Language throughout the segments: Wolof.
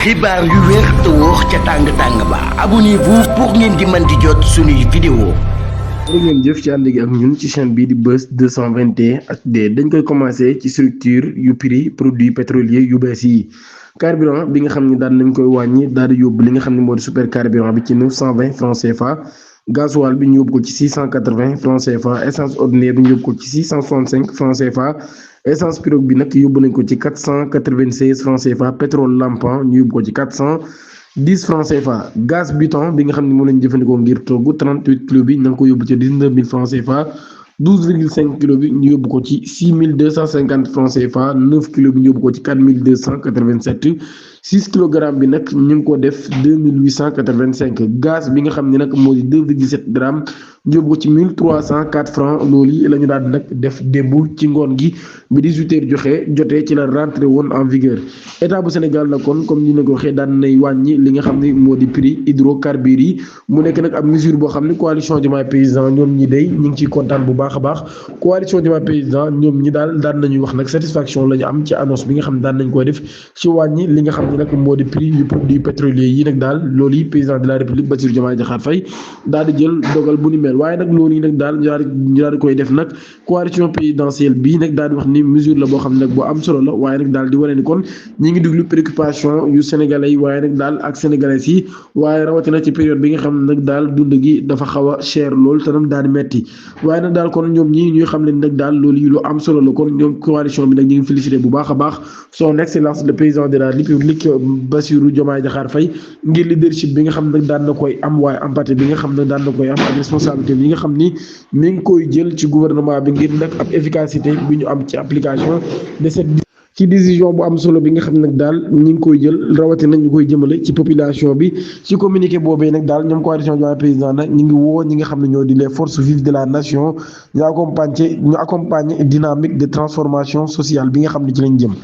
xibaar yu wér te wóor ca tàng-tàng ba abonnez-vous pour ngeen di mën di jot suñuy vidéo. jërë ngeen jëf ci ànd gi ak ñun ci chaîne bii di Buzz 221 HD dañ koy commencé ci structure yu prix produits pétroliers yu bees yi. Carburant bi nga xam ne daan nañ koy wàññi daal di yóbbu li nga xam ne moo di super carburant bi ci 920 francs CFA. gasoil bi ñu yóbbu ko ci 680 francs CFA essence ordinaire bi ñu yóbbu ko ci 665 francs CFA. essence pirogue bi nag yóbbu nañ ko ci 496 francs CFA pétrole lampan ñu yóbbu ko ci 410 francs CFA gaz butane bi nga xam ne moom lañ jëfandikoo ngir togg 38 kilo bi na nga ko yóbbu ci 19000 francs CFA 12,5 kilo bi ñu yóbbu ko ci 6250 francs CFA 9 kilo bi ñu yóbbu ko ci 4287 6 kilogramme bi nag ñu ngi ko def 2885 gaz bi nga xam ne nag moo di 2,7 grammes ñu yóbbu ko ci 1304 francs loolu yi la ñu daal nag def démb ci ngoon gi bi 18h jotee ci la rentrée woon en vigueur état bu Sénégal la kon comme ni na ko waxee daan nay wàññi li nga xam ne moo di prix hydrocarbures yi mu nekk nag ab mesure boo xam ne coalition Diomaye Président ñoom ñi day ñu ngi ciy kontaan bu baax a baax coalition Diomaye Président ñoom ñi daal daan nañuy wax nag satisfaction la ñu am ci annonce bi nga xam ne daan nañ koy def ci wàññi li nga xam ne nag moo di prix yu produits pétroliers yi nag daal loolu yi président de la république Bassirou Diomaye Diakhar Faye daal di jël dogal bu ni mel waaye nag loolu yi nag daal ñu daal di koy def nag coalition présidentielle bii nag daal di wax ni mesure la boo xam ne nag bu am solo la waaye nag daal di wane ni kon ñi ngi déglu préoccupation yu sénégalais yi waaye nag daal ak sénégalais yi waaye rawatina ci période bi nga xam ne nag daal dund gi dafa xaw a cher lool te nag daal di metti waaye nag daal kon ñoom ñi ñuy xam ne nag daal loolu yi lu am solo la kon ñoom coalition bi nag ñu ngi félicité bu baax a baax son excellence le président de la république Bassirou Diomaye Diakhar Faye ngir leadership bi nga xam ne nag daan na koy am waaye empathie bi nga xam ne daan na koy am ak responsabilité bi nga xam ni mi ngi koy jël ci gouvernement bi ngir nag ab efficacité bi ñu am ci application de cette ci décision bu am solo bi nga xam ne nag daal ñi ngi koy jël rawatina ñu koy jëmale ci population bi ci communiqué boobee nag daal ñoom coalition Diomaye Président nag ñu ngi woo ñi nga xam ne ñoo di les forces vives de la nation ñu accompagner dynamique de transformation sociale bi nga xam ne ci lañ jëm.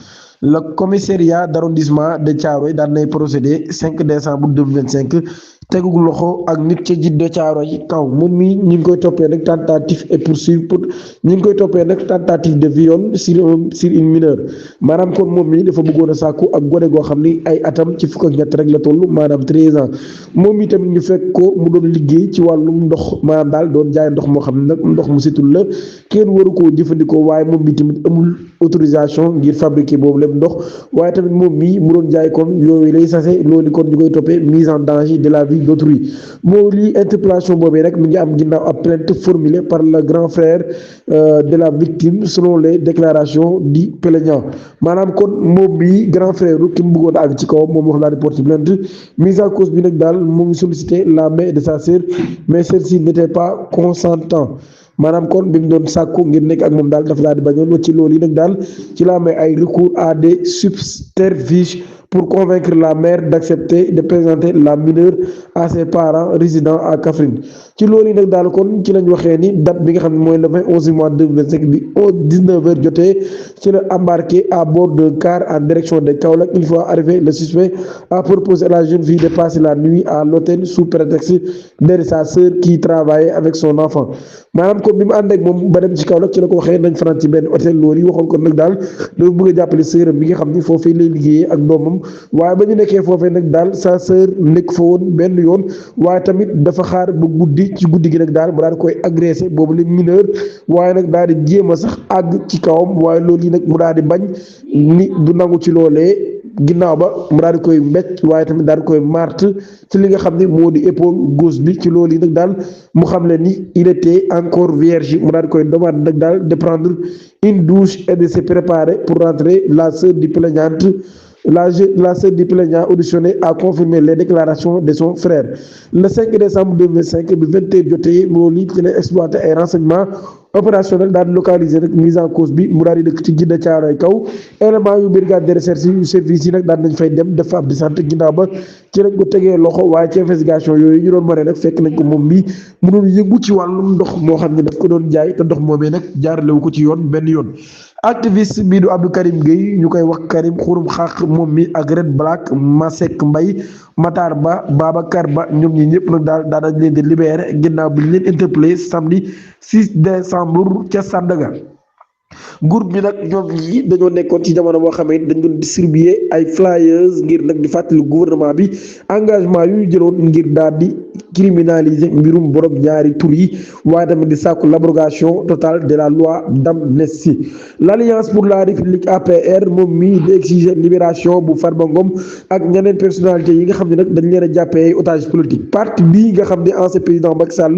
Le commissariat d'arrondissement de Thiaroye daan nay procédé 5 décembre 2025 tegugul loxo ak nit ca jiit de Thiaroye kaw moom mi ñu ngi koy toppee nag tentative et poursuite pour ñu ngi koy toppee nag tentative de viol sur une mineure maanaam kon moom mi dafa bëggoon a sàkku ak gone goo xam ni ay atam ci fukk ak ñett rek la toll maanaam 13 ans moom mi tamit ñu fekk ko mu doon liggéey ci wàllum ndox maanaam daal doon jaay ndox moo xam ne nag ndox mu setul la kenn waru koo jëfandikoo waaye moom mi tamit amul autorisation ngir fabriquer boobu lépp ndox waaye tamit moom mii mu doon jaay kon yooyu lay sase loolu kon ñu koy toppee mise en danger de la vie d'autrui moo lii interpellation boobee rek mi ngi am ginnaaw ab plainte formulée par le grand frère de la victime selon les déclarations du plaignant maanaam kon moom mii grand frère ki mu bëggoon a àgg ci kawam moom wax laa di porter plainte mise en cause bi nag daal mu ngi sollicité la main de sa sœur mais celle-ci n'était pas consentant maanaam kon bi mu doon sàkku ngir nekk ak moom daal dafa daal di bañoon ci loolu yi nag daal ci la may ay recours à des subterfuges pour convaincre la mère d'accepter de présenter la mineure à ses parents résidant à Kaffrine ci loolu yi nag daal kon ci lañ waxee ni date bi nga xam ne mooy le 11 mois 2025 bi au 19h jotee ci la embarqué à bord d'un car en direction de Kaolack. Une fois arrivé, le suspect a proposé à la jeune fille de passer la nuit à l'hôtel sous prétexte d'aider sa sœur qui travaillait avec son enfant maanaam kon bi mu ànd ak moom ba dem ci Kaolack ci la ko waxee nañ fanaan ci benn hôtel loolu yi waxoon ko nag daal dafa bëgg a jàppale sœuram bi nga xam ni foofee lay liggéeyee ak doomam waaye ba ñu nekkee foofee nag daal sa sœur nekk fa woon benn yoon waaye tamit dafa xaar ba guddi ci guddi gi nag daal mu daal di koy agressé boobu la mineur waaye nag daal di jéem a sax àgg ci kawam waaye loolu yi nag mu daal di bañ ni du nangu ci loolee ginnaaw ba mu daal di koy mbécc waaye tamit daal di koy mart ci li nga xam ne moo di épaule gauche bi ci loolu yi nag daal mu xam le ni il était encore vierge mu daal di koy demande nag daal de prendre une douche et de se préparer pour rentrer. La sœur du plaignante La sœur du plaignant auditionné a confirmé les déclarations de son frère. Le 5 décembre 2025 bi 20h jotee loolu it ci la exploité ay renseignements opérationnels daal di localiser rek mise en cause bi mu daal di dëkk ci Djiddah Thiaroye Kaw élément yu brigade de recherche yu service yi nag daan nañ fay dem def ab descente ginnaaw ba ci lañ ko tegee loxo waaye ci investigation yooyu ñu doon maree nag fekk nañ ko moom mi mu doon yëngu ci wàllum ndox moo xam ne daf ko doon jaay te ndox moomee nag jaaralewu ko ci yoon benn yoon. activiste bii du Abdou Karim Gueye ñu koy wax Karim xurum xaq moom mi ak Red Black Masek Mbaye Matar Ba Babacar Ba ñoom ñi ñëpp nag daal daanañ leen di libéré ginnaaw bi ñu leen interpellé samedi 6 décembre ca Sandaga groupe bi nag ñoom ñii dañoo nekkoon ci jamono boo xamee dañ doon distribuer ay flyers ngir nag di fàttali gouvernement bi engagement yu ñu jëloon ngir daal di criminaliser mbirum borom ñaari tur yi waaye tamit di sàkku l'abrogation totale de la loi d'amnistie. L'Alliance pour la République APR moom mii di exiger libération bu Farba Ngom ak ñeneen personnalité yi nga xam ne nag dañ leen a jàppee otage politique. Parti bii nga xam ne ancien président Macky Sall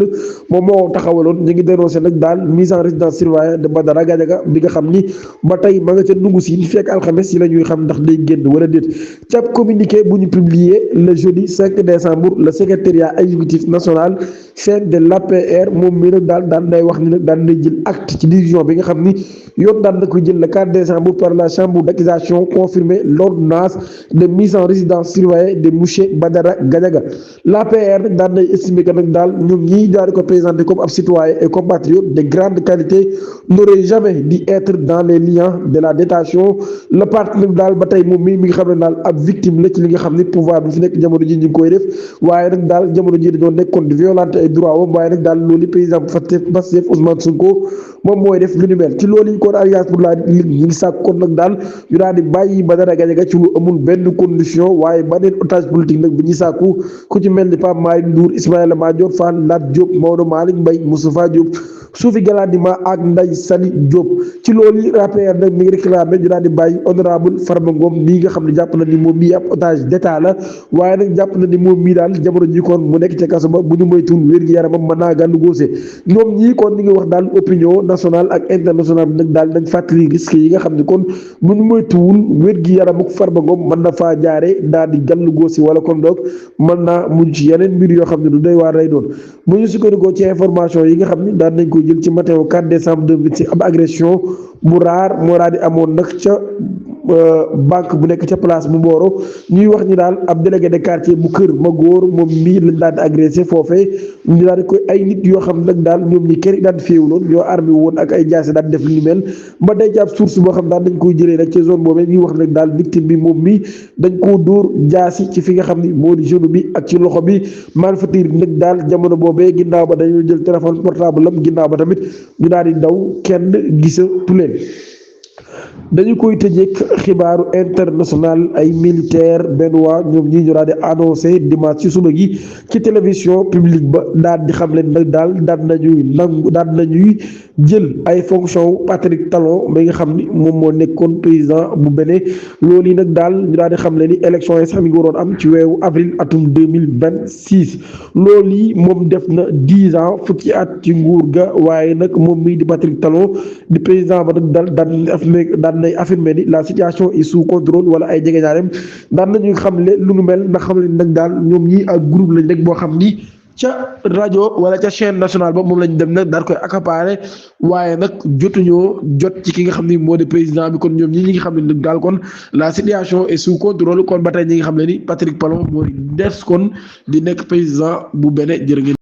moom moo taxawaloon ñu ngi dénoncé nag daal mise en résidence surveillée de Badara Gadiaga bi nga xam ni ba tey ma nga ca ndungu si fekk alxames yi la ñuy xam ndax day génn wala déet. ca communiqué bu ñu publié le jeudi 5 décembre le secrétariat exécutif national chef de l'APR moom mii nag daan day wax ni nag daan day jël acte ci décision bi nga xam ni yoon daan na koy jël le 4 décembre par la chambre d'accusation confirmé l'ordonnance de mise en résidence surveillée de monsieur Badara Gadiaga. L'APR nag daan day estimé que nag daal ñoom ñii daal di ko présenté comme ab citoyen et compatriote de grande qualité n'aurait jamais dû être dans les liens de la détention. Le parti nag daal ba tey moom mi nga xam ne daal ab victime la ci li nga xam ne pouvoir bi fi nekk jamono ji ñu ngi koy def waaye nag daal jamono ji dañoo nekkoon di violenter ay droit wam waaye nag daal loolu président Pastef Ousmane Sonko moom mooy def lu ni mel ci loolu yi kon Alliance pour la République ñi ngi sàkk kon nag daal ñu daal di bàyyi Badara Gadiaga ci lu amul benn condition waaye beneen otage politique nag bi ñuy sàkku ku ci mel ni Pape Malick Ndour Ismaïla Madior Fall Lat Diop Maodo Malick Mbaye Moustapha Diop Soufi Galadima ak Ndeye Sali Diop ci loolu APR nag mi ngi réclamé ñu daal di bàyyi honorable Farba Ngom mii nga xam ne jàpp na ni moom mii ab otage d'état la waaye nag jàpp na ni moom mii daal jamono ji kon mu nekk ca kaso ba bu ñu moytuwul wér gi yaramam mën naa gàllu góose ñoom ñii kon ñi ngi wax daal opinion nationale ak internationale bi nag daal nañ fàttali risque yi nga xam ne kon bu ñu moytuwul wér gi yaram ak Farba Ngom mën na faa jaare daal di gàllu góose wala kon donc mën naa mujj ci yeneen mbir yoo xam ne du doy waar lay doon bu ñu sukkandikoo ci information yi nga xam ne daan nañ ko jël ci matin au 4 décembre 2026 ab agression bu raar moo daal di amoon nag ca banque bu nekk ca place bu Mboro ñuy wax ñi daal ab délégué de quartier bu kër ma góor moom mii lañ daal di agressé foofee ñu daal di koy ay nit yoo xam nag daal ñoom ñi kër daal di féewloon ñoo armé woon ak ay jaase daal di def li ni mel ba day ci ab source boo xam daal dañ koy jëlee nag ci zone boobee ñuy wax nag daal victime bi moom mii dañ koo dóor jaasi ci fi nga xam ni moo di genou bi ak ci loxo bi malfaiteur bi nag daal jamono boobee ginnaaw ba dañoo jël téléphone portable am ginnaaw ba tamit ñu daal di daw kenn gisatu leen. dañu koy tëjeek xibaaru international ay militaire bennois ñoom ñii ñu daal di annoncé dimanche ci suba gi ci télévision publique ba daal di xam leen nag daal daal nañuy jël ay fonction Patrick Talon ba nga xam ni moom moo nekkoon président bu Bénin loolu yi nag daal ñu daal di xam leen ni élection yi sax mi ngi waroon am ci weeru avril atum 2026 loolu yi moom def na 10 ans fukki at ci nguur ga waaye nag moom mii di Patrick Talon di président ba nag daan nay affirmé ni la situation est sous contrôle wala ay jegeñaarem daan nañu xam le lu nu mel ndax xam leen nag daal ñoom ñii ak groupe lañ rek boo xam ni ca rajo wala ca chaîne nationale ba moom lañ dem nag daal koy accaparé waaye nag jotuñoo jot ci ki nga xam ni moo di président bi kon ñoom ñi nga xam ne nag daal kon la situation est sous contrôle kon ba tey ñi nga xam ne ni Patrick Talon mooy des kon di nekk président bu Bénin jërë ngeen